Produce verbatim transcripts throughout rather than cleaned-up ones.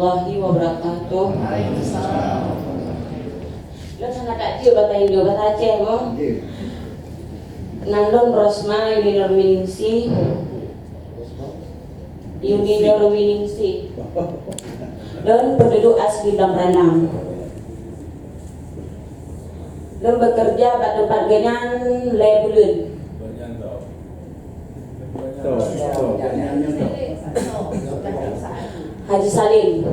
Warahmatullahi wabarakatuh. Lôn sangat takjub bak tanyoe, bahasa Aceh, boh. Nan lôn Rosma Yunidor Winingsih. Yunidor Winingsih. Lôn penduduk asli Blang Randang. Lôn bekerja bak teumpat geuhnyan lhèe buleuen. Haji Salim,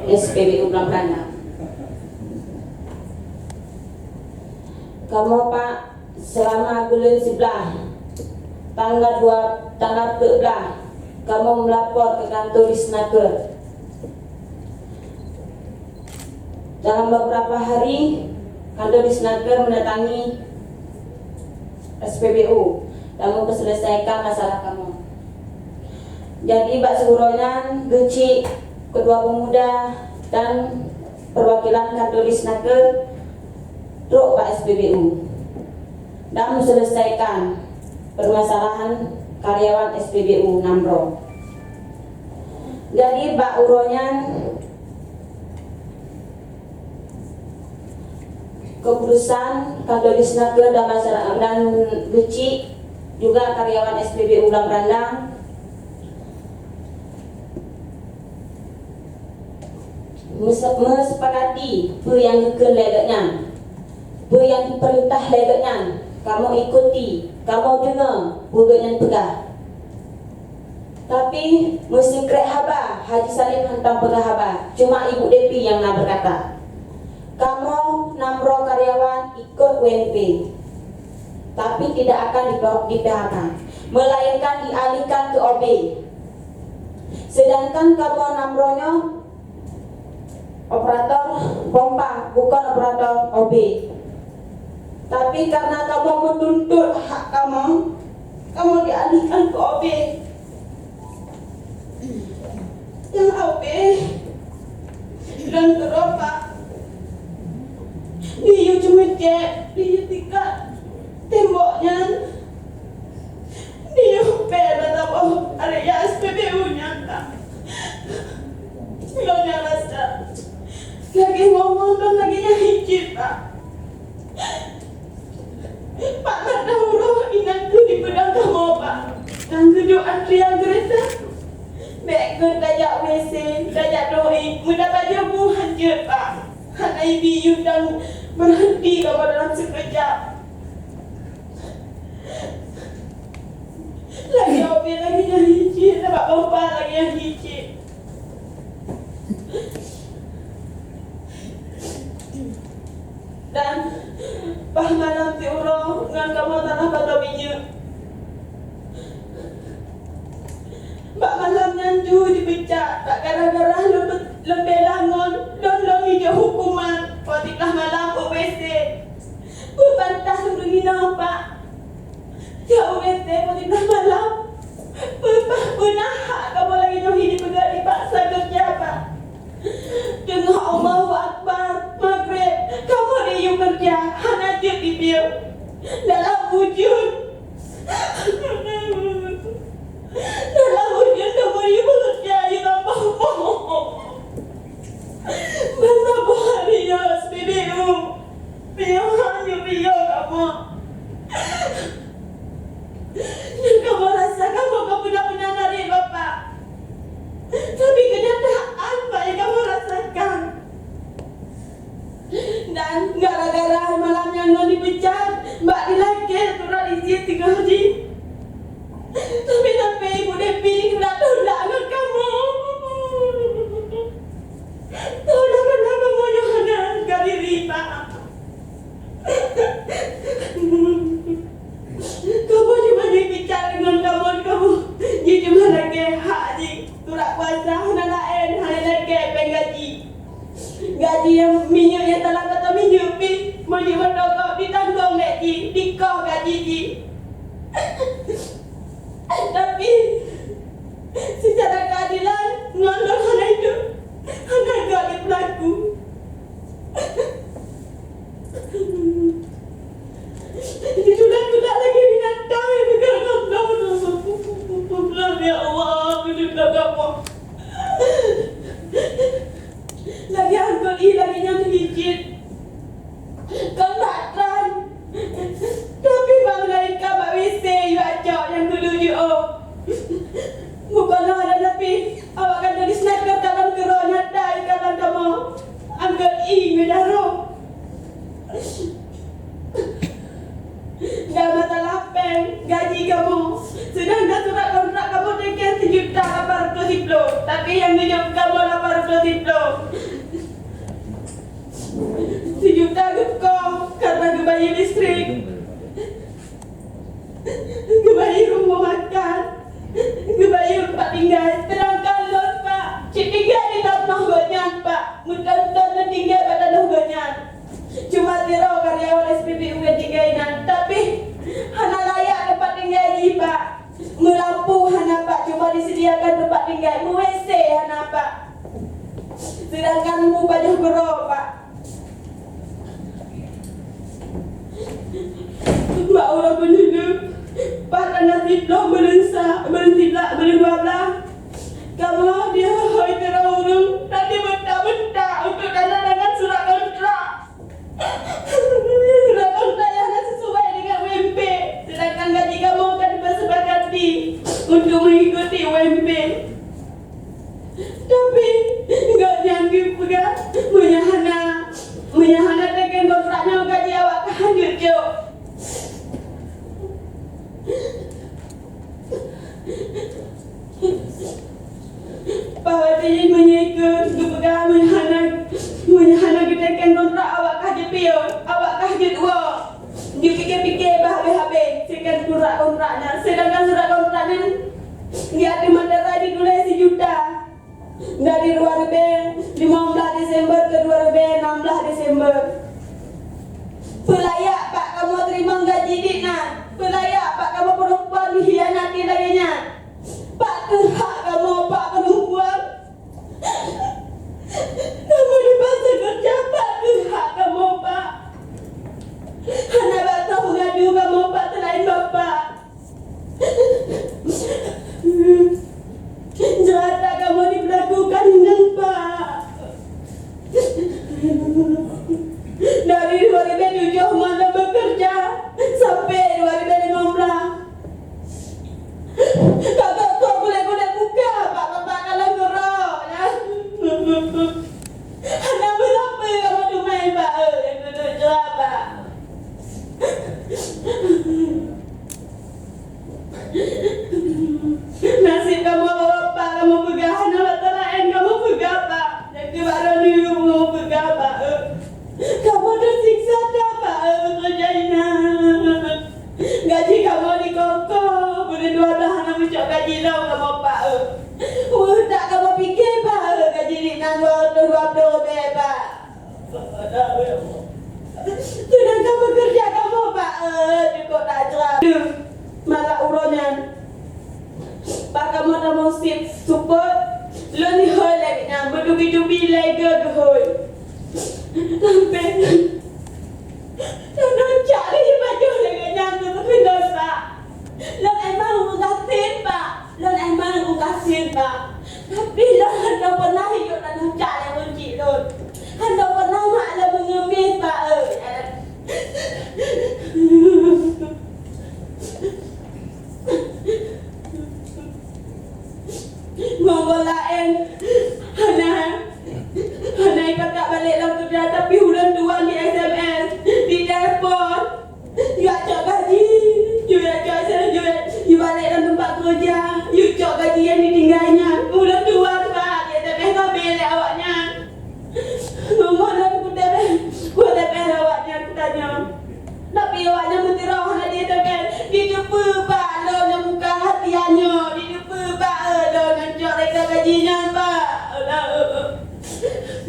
S P B U Blang Randang. Kamoe, Pak, selama buleuen siblaih, tanggal dua, tanggal peuet blah, kamoe melapor ke kantor Disnaker. Dalam beberapa hari, kantor Disnaker mendatangi S P B U dan memperselesaikan masalah kamoe. Jadi, bak siuroe nyan, geuchik ketua pemuda dan perwakilan kantor Disnaker trok bak S P B U dan menyelesaikan permasalahan karyawan S P B U Namro. Jadi, bak uroe nyan, keputusan kantor Disnaker dan masyarakat dan geuchik juga karyawan S P B U Blang Randang meuse-, meusepakati peue nyang geukheun lé geuhnyan, peue nyang jipeurintah lé geuhnyan, kamoe ikuti, kamoe deungoe peue geuhnyan peugah. Tapi, meusikrek haba, Haji Salim hantom peugah haba, cuma Ibu Depi nyang na beukata, "Kamoe Namro karyawan ikot U M P, tapi tidak akan di-, di-P H K, melainkan dialihkan ke O B. Sedangkan kamoe Namro nyoe operator pompa, bukan operator O B. Tapi karena kamoe meutuntut hak kamoe, kamoe dialihkan keu O B. Nyang O B lôn keudroe, Pak, diyue ceumeucék, diyue tikat tembok nyan. Diyue pèng meusaboh area S P B U nyan, Pak. Lôn nyang rasa lagèe ngon-ngon lôn lagèe nyang hicit, Pak. Pak, mantong uroe inan keuh dipeudong kamoe, Pak. Dan keuh duek antrian keureta. Bèk keuh tajak W C, tajak doe, meudapat ilmu hanjeuet, Pak. Hana ibi yue dan berhenti kamoe dalam sikeujap. Lagèe O B lagèe nyang hicit, sabab pompa lagèe nyang hicit. Dan bah malam siuroe ngon kamoe salah pasoe minyeuk. Bak malam nyan ju jipeucat, bak gara-gara leumbé-, leumbé langon, lôn lôn jijok hukuman, poh siblaih malam u W C. Peue bantah lôn deungoe, Pak? Jak u W C poh siblaih malam. Peue, peue na hak kamoe lagèe nyoe hi dipeugah dipaksa keureuja, Pak? Teungoh Allahu Akbar, Maghrib, kamoe diyue keureuja, hana jeuet dipiôh. Dalam ujeuen, dalam ujeuen kamoe diyue keureuja, diyue tambah poh. Masa boh hari nyoe, S P B U, piôh han jeuet piôh kamoe. Nyang kamoe rasa kamoe ka beuna-beuna narit Bapak. Kamoe lapan reutôh siploh. Sijuta geukoh karena geubayeue listrik, geubayeue rumoh makan, geubayeue teumpat tinggai. Seudangkan lôn, Pak, cit tinggai di tanoh gobnyan, Pak. Meuton-ton lôn tinggai bak tanoh gobnyan. Cuma sidroe karyawan S P B U nyang tinggai inan, tapi hana layak teumpat tinggai jih, Pak. Meulampu hana, Pak, cuma disediakan teumpat tinggai, meu-W C hana, Pak. Seudangkan bu pajoh keudroe, Pak. Bak uroe beuneulheueh, Pak, tanggai siploh buleuen sa, buleuen siblaih, buleuen dua blaih, kamoe dihôi-hôi sidroe ureueng, dan dibentak-bentak untuk tanda tangan surat kontrak. Surat kontrak nyang hana sesuai dengan U M P, sedangkan gaji kamoe ka dipersepakati untuk mengikuti U M P. Tapi gobnyan geupeugah, meunyo hana, meunyo hana teken kontrak nyoe, gaji awak ka hanjeuet jok. Pak, watèe nyan meunyoe keu geupeugah, meunyo hana, meunyo hana geuteken kontrak, awak ka jipiôh, awak ka jeuet woe. Jipike-pike bah habéh-habéh teken surat kontrak nyan, seudangkan surat kontrak nyan di ateueh materai jituléh sijuta. Dari dua ribèe limong blaih Desember keu dua ribèe nam blaih Desember. Peulayak Pak kamoe teurimong gaji diknan? Peulayak Pak kamoe peurempuan dikhianati lagèe nyan? Pat keuh hak kamoe, Pak, peurempuan? Kamoe dipaksa keureuja, pat keuh hak kamoe, Pak? Hana bak troh meungadu kamoe, Pak, seulaén Bapak. Jeurata kamoe dipeulakukan ngon, Pak. Dari dua ribèe tujoh mulai beukeureuja sampai dua ribèe limong blaih. Ka geukoh kulét-kulét muka, Pak, Bapak ka lôn keudroe, ya. Hana beurapa kamoe teumé, Pak, eh, nyang keuneuk jroh, Pak. Naseb kamoe, Bapak, kamoe peugah, hana bak laén kamoe peugah, Pak. Nyang keu bak droeneuh kamoe peugah, Pak, eh. Kamoe teusiksa that, Pak, eh, beutôi jih na. Gaji kamoe dikoh-koh, buleuen dua blaih hana meucok gaji lom kamoe, Pak, eh. Weueh that kamoe pike, Pak, eh, gaji diknan dua reutôh dua ploh leubeh, Pak. Seudangkan peukeurja kamoe, Pak, eh, cukôp that jroh. Malam uroe nyan, Pak, kamoe tamong sip seupôt, lôn dihôi lagèe nyan, meutubi-tubi lagèe geuhôi. Sampoe lôn cak lé jipajoh lagèe nyan keu keunoe, Pak. Lôn emang ureueng gasien, Pak. Lôn emang ureueng gasien, Pak. Tapi lôn hana pernah hidup lam puncak nyang meucik lôn. Hana pernah mak lôn meungemis, Pak, eh. Ngon laén, hana, hana ipakat balek lam keureuja, tapi ulôn tuan di S M S, di telepon. Yue cok gaji, yue cok, yue, yue balek lam teumpat keureuja, yue cok gaji nyang ditinggai nyan. Ulôn tuan, Pak, di S M S sabe lé awaknyan. Ngon lôn kuteupeue, kuteupeue awaknyan kutanyong. Tapi awaknyan meusidroe hana jiteupeue, jiteupeue bak lôn nyang buka hati nyoe, jiteupeue bak lôn nyang cok rega gaji nyan, Pak.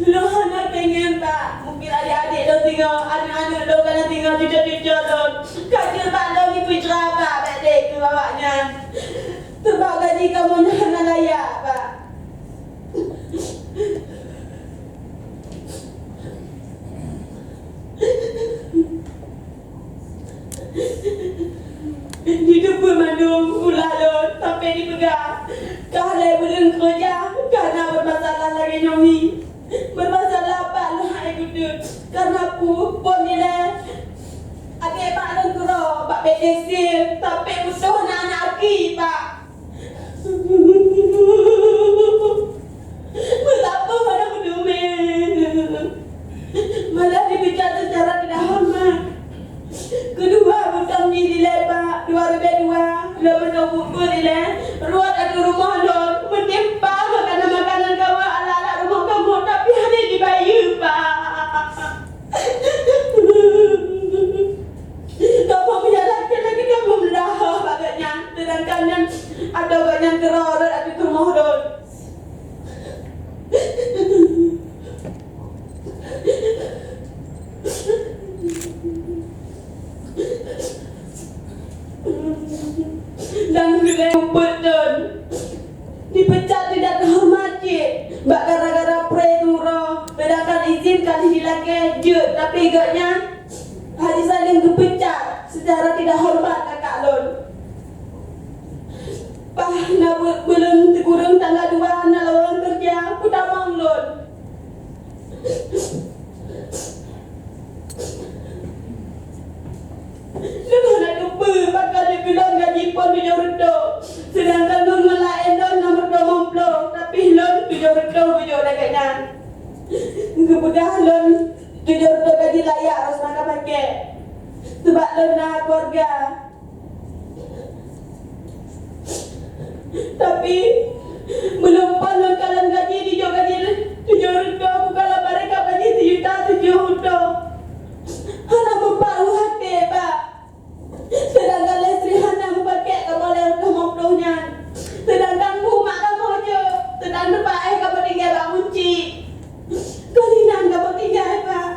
Lôn hana pengen, Pak. Mungkin adik-adik lôn singoh, aneuk-aneuk lôn kana singoh, cuco-cuco lôn ka jeuet bak lôn jipeuceurapa bak dek keu awaknyan. Teuma gaji kamoe nyan hana layak, Pak. Jiteupeue mandum ulah lôn sampai jipeugah, ka lhèe buleuen keureuja, ka na beumasalah lagèe nyoe hi. Beumasalah, Pak, lôn hana kuteuk. Karena peue? Phôn ilèe até mak lôn keudroe bak P T C sampai putôh na aneuk aki, Pak. Meusapeue hana meuteumé. Malah dipecat secara tidak hormat. Keudua, butông jih dilèe bak dua ribèe dua, lôn meuteumé buet ilèe, rot ateueh rumoh lôn, meutimpa makanan-makanan kamoe. Ka lheueh jilakée jeuet, tapi gobnyan Haji Salim geupeucat seucara tidak hormat kakak lôn. Paih na bu-, buleuen sikureueng tanggai dua na lowongan keureuja, kutamong lôn. Lôn hana keupeue pakon lôn gaji phon tujoh reutôh, seudangkan lôn ngon laén lôn na meuteumé ploh, tapi lôn tujoh reutôh geujok lagée nyan. Geupeugah lôn tujoh reutôh gaji layak rasa ka pakai, sabab lôn na keuluwarga. Tapi, meunyoe phon lôn kalon gaji, dijok gaji tujoh reutôh, bukan laba rekap gaji sijuta tujoh reutôh. Hana meupat u até, Pak. Seudangkan lé Sri hana meupakék kamoe lhée reutôh limong ploh nyan. Seudangkan bu mak kamoe jeuet, seudangkan teumpat éh kamoe tinggai bak munci. Kon inan kamoe tinggai, Pak.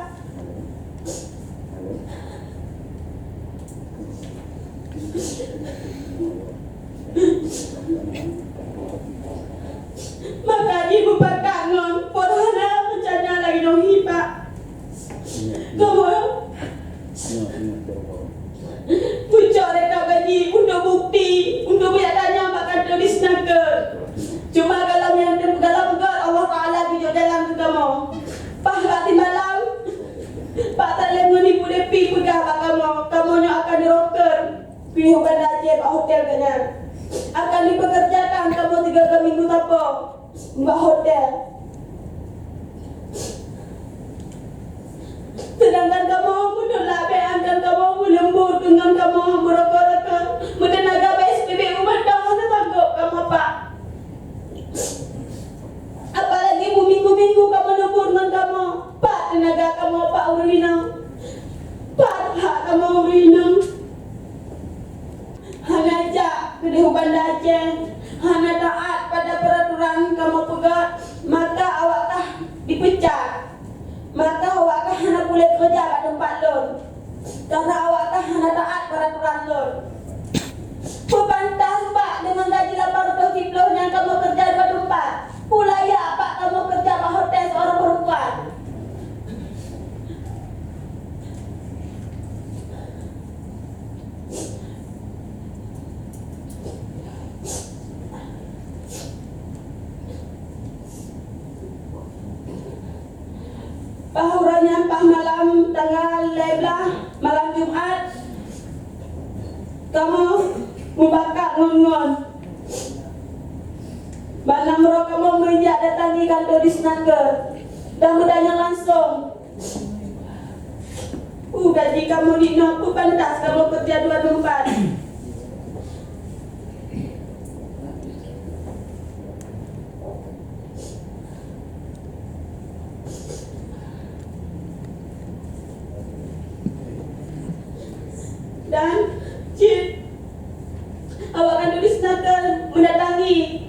Maka jimupakat ngon peureulée rencana lagée nyoe hi, Pak. Kamoe Pucok rekap gaji untuk bukti, untuk beuyak tanyong bak kantô Disnaker. Cuma galom nyang teupeugah lom göt Allah Taala geujok jalan keu kamoe. Paih bak simalam, Pak Saleh ngon Ibu Depi peugah bak kamoe, kamoe nyoe akan dirokon piôh Banda Aceh bak hotel geuh nyan. Akan dipeukeureujakan kamoe tiga minggu sapo. Bak hotel. Seudangkan kamoe meunulak bék angkang kamoe meuleumbur keu ngon kamoe meurokok-rokok, meuteunaga bak S P B U mantong hana sanggob kamoe, Pak. Apalagi meuminggu-minggu kamoe leumbur ngon kamoe, pat teunaga kamoe, Pak, ureueng inong? Pat hak kamoe, ureueng inong? Hana jak keudeh u Banda Aceh, hana taát pada peuraturan kamoe peugah, maka awak kah dipeucat. Maka awak kah hana puléh keureuja bak teumpat lôn, karena awak kah hana taát peuraturan lôn. Peupantas bak deungon gaji lapan reutôh siploh nyang kamoe keureuja dua teumpat. Peue layak bak kamoe keureuja bak hotel seorang perempuan. Paih uroe nyan, paih malam tanggal lhèe blaih, malam Jumat, kamoe mupakat ngon-ngon. Bak nanggroe kamoe meujak datangi kantô Disnaker dan meutanyong langsông. Peue gaji kamoe dinoe, peue pantas kamoe keureuja dua teumpat? Dan cit awak kantô Disnaker meudatangi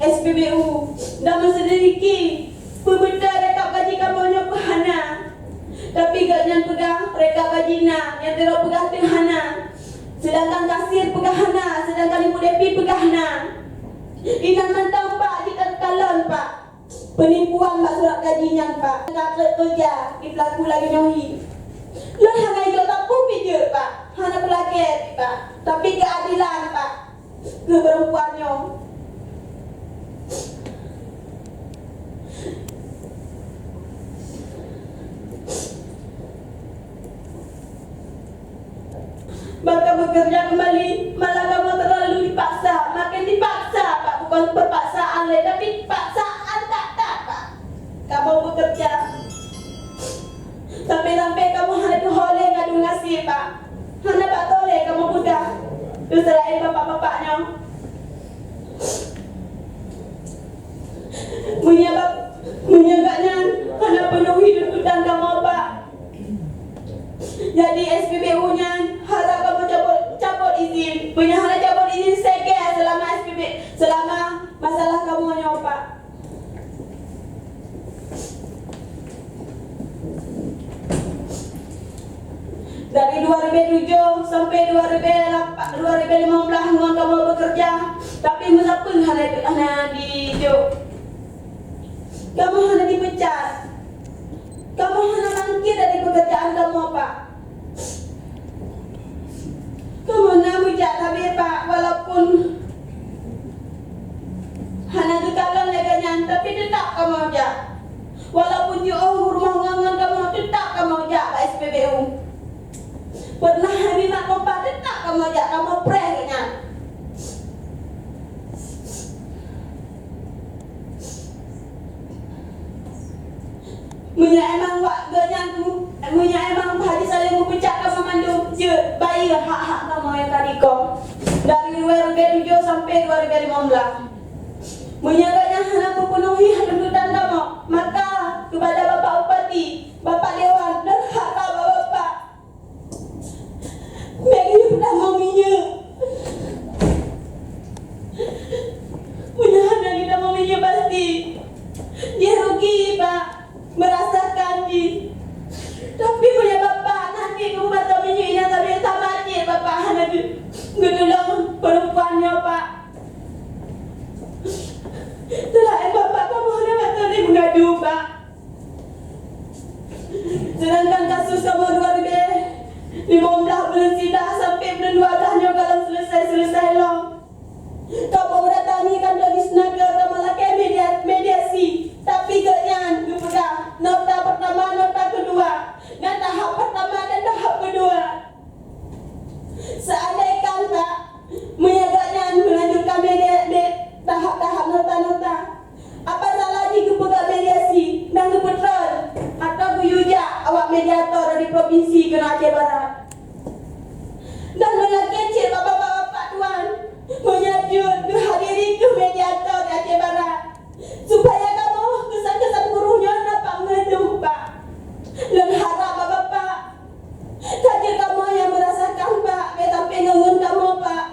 S P B U dan meuseulidiki peue beutôi rekap gaji kamoe nyoe peue hana. Tapi gobnyan peugah rekap gaji na, nyang sidroe peugah teuh hana. Seudangkan kasir peugah hana, seudangkan ibu Depi peugah na. Inan mantong, Pak, jiteukalon, Pak. Peunipuan bak surat gaji nyan, Pak. Ka trép keureuja di peulaku lagèe nyoe hi. Lôn hana jok sapeue pih jeuet, Pak. Hana peulakèe pih, Pak. Tapi keuadilan, Pak. Keu peurempuan nyoe. Maka bekerja kembali, malah kamu terlalu dipaksa, makin dipaksa, Pak. Bukan perpaksaan lé, tapi paksaan that-that, Pak. Kamu bekerja sampai-sampai kamu hana teuho lé ngadong gaséh, Pak. Hana bak toh lé kamu peugah keu seulaén bapak-bapak nyoe. Meunyoe bak, meunyoe gobnyan hana peunuhi tuntutan kamoe, Pak. Jadi S P B U nyan harab kamoe cabot, cabot izin. Meunyoe hana cabot izin, segel seulama S P B, seulama masalah kamoe nyoe, Pak. Dari dua ribu tujoh sampai dua ribu lapan, dua ribu lima belas ngon kamoe bekerja, tapi meusapeue hana, hana dijok. Kamoe hana dipecat. Pekerjaan kamoe, Pak. Kamoe na meujak sabe, Pak, walaupun hana geukalon lagèe nyan, tapi teutap kamoe jak. Walaupun jiôh u rumoh ngon-ngon kamoe, teutap kamoe jak bak S P B U. Pernah hai mimak pompa, teutap kamoe jak, kamoe preh geuh nyan. Meunyoe emang wak geuh nyan, meunyoe emang Haji Salim meupeucat kamoe mandum, jeuet bayeue hak-hak kamoe nyang ka dikong dari dua ribu tujoh sampai dua ribu lima belas. Meunyoe geuh nyan hana meupeunuhi tuntutan kamoe, maka keupada Bapak Bupati, Bapak Dewan, dan hak-hak Bapak, Bèk lheueh tamong minyeuk. Meunyoe hana geutamong minyeuk pasti jih rugi, Pak, meurasakan jih. Tapi meunyoe Bapak nanti keu mata minyeuk inan sabe sama cit, Bapak hana geu-, geutulông peurempuan nyoe, Pak. Teulaén Bapak kamoe hana mantong lé meungadu, Pak. Seudangkan kasus kamoe dua ribu lima belas buleuen siblah sampai buleuen dua belas nyoe ka lom seuleusoe-seuleusoe lom. Kamoe datangi kantor Disnaker, kamoe lakèe media-, mediasi, tapi geuh nyan geupeugah nota pertama, nota kedua, dan tahap pertama dan tahap kedua. Seandaikan, Pak, meunyoe geuh nyan meulanjutkan media-, me-, tahap-tahap nota-nota, apa salah jih geupeugah mediasi dan geupeutrön atau geuyue jak awak mediator dari provinsi keunoe Aceh Barat? Dan lôn lakèe cit bak bapak-bapak tuan, meunyoe jeuet geuhadiri keuh mediator di Aceh Barat, supaya kamoe keusan-keusan gurèe nyoe dapat meuduek, Pak. Lôn harap bak bapak, ka jeuet kamoe nyang meurasakan, Pak, bèk sampai ngon-ngon kamoe, Pak.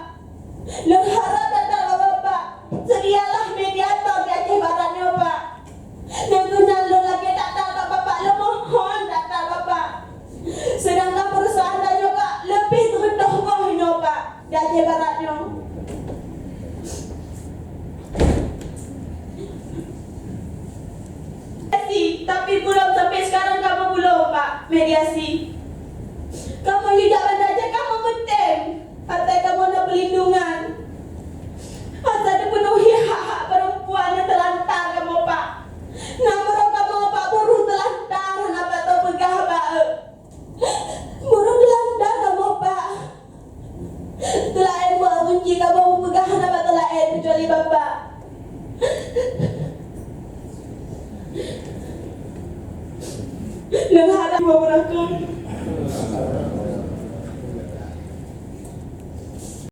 Lôn harap that-that bak bapak, sedialah mediator di Aceh Barat nyoe, Pak. Nyang keunan lôn lakèe that-that bak bapak, lôn mohon that-that bak bapak. Seudangkan perusahaan tanyoe ka leubeh teubeutôh boh inoe, Pak, di Aceh Barat nyoe. Tapi belum sampai sekarang kamoe belum, Pak, mediasi. Kamoe yue jak Banda Aceh, kamoe meutem. Asai kamoe na peulindungan. Asai teupenuhi hak-hak perempuan nyang teulantar kamoe, Pak. Na meurok kamoe, Pak, buruh teulantar, hana pat teupeugah, Pak. Buruh teulantar kamoe, Pak. Teulaén buet kunci kamoe, peugah hana pat teulaén keucuali Bapak. Lôn harap